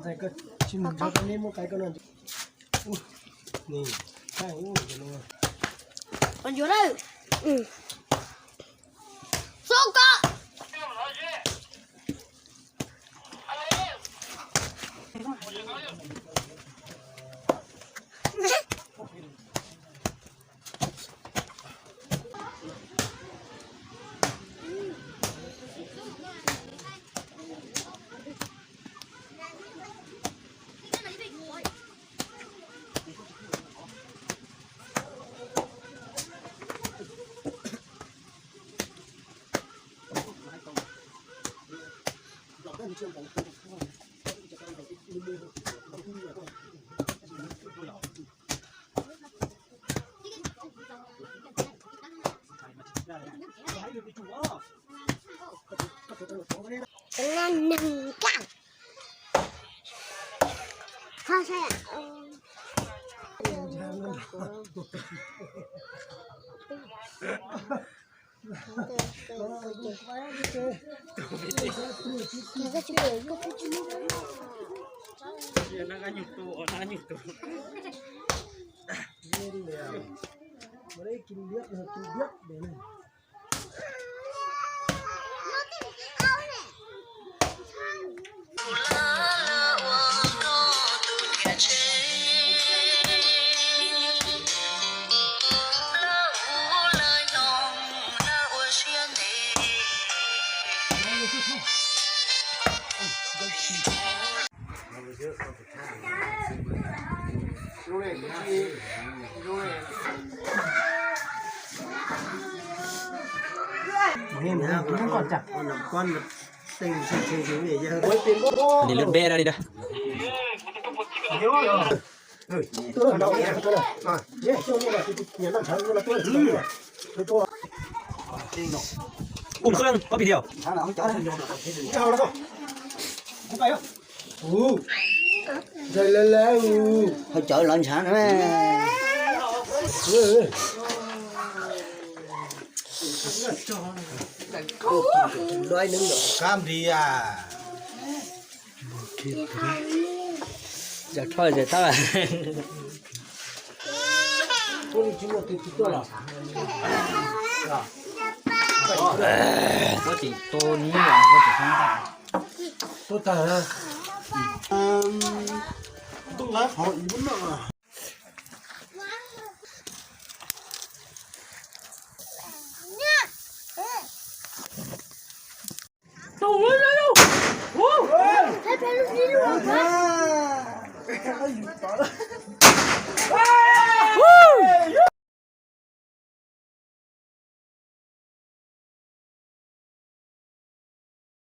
Ntxhais, koj tsis mus nrog koj niam muab qaib koj no. Ua, ni, thaij ua no. Qos ntsuag na. Xub koj. Li lub npe da li da. Ub, qhov ob pis tias. Hau cawv lawv ntshav na. Kab npis a. Cov thoj ces tab. Koj tsis tu nyiaj koj tsis xyoo tag. Tuaj tag. Tuaj lab qhov ib lub no.